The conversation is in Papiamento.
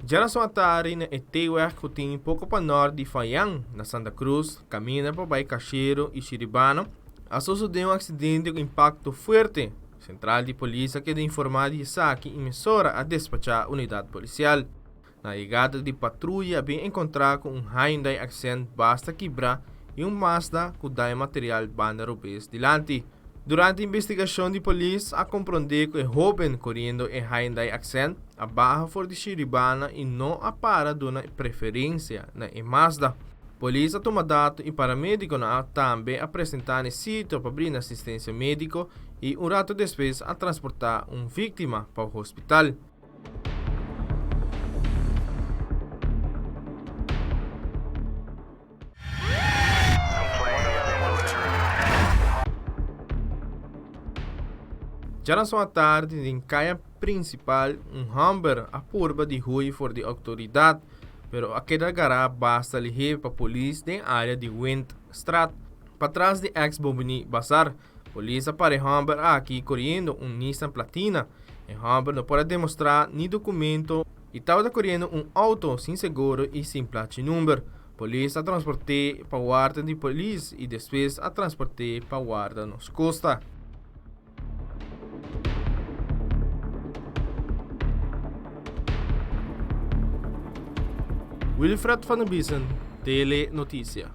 Djarason atari na e T-weg ku tin poko pa nòrt di Fayan, na Santa Cruz, kaminda pa bai Cashero i Shiribano, a sosodé un aksidente ku impakto fuerte. Sentral di polis a keda informá di esaki i mesora a despachá unidat polisial. Na yegada di patruya a bin enkontrá ku un Hyundai Accent basta kibrá i un Mazda ku daño material banda robes dilanti. Durante investigashon di polis a komprondé ku e hóben koriendo e Hyundai Accent a baha for di Shiribana i no a para duna preferensia na e Mazda. Polis a tuma dato i paramedikonan a tambe a presentá na e sitio pa brinda asistensia médiko i un rato despues a transportá un víktima pa hospital. Djarason atardi den kaya prinsipal un hòmber a purba di hui for di outoridat, pero a keda gará basta lihé pa polis den área di Windstraat, patras di eks Bobini Bazar. Polis a para e hòmber aki koriendo un Nissan Platina. E hòmber no por a demostrá ni dokumento i tabata koriendo un outo sin seguro i sin plachi number. Polis a transport'é pa warda di polis i despues a transport'é pa warda nos kosta. Wilfred van der Biesen, Tele Noticia.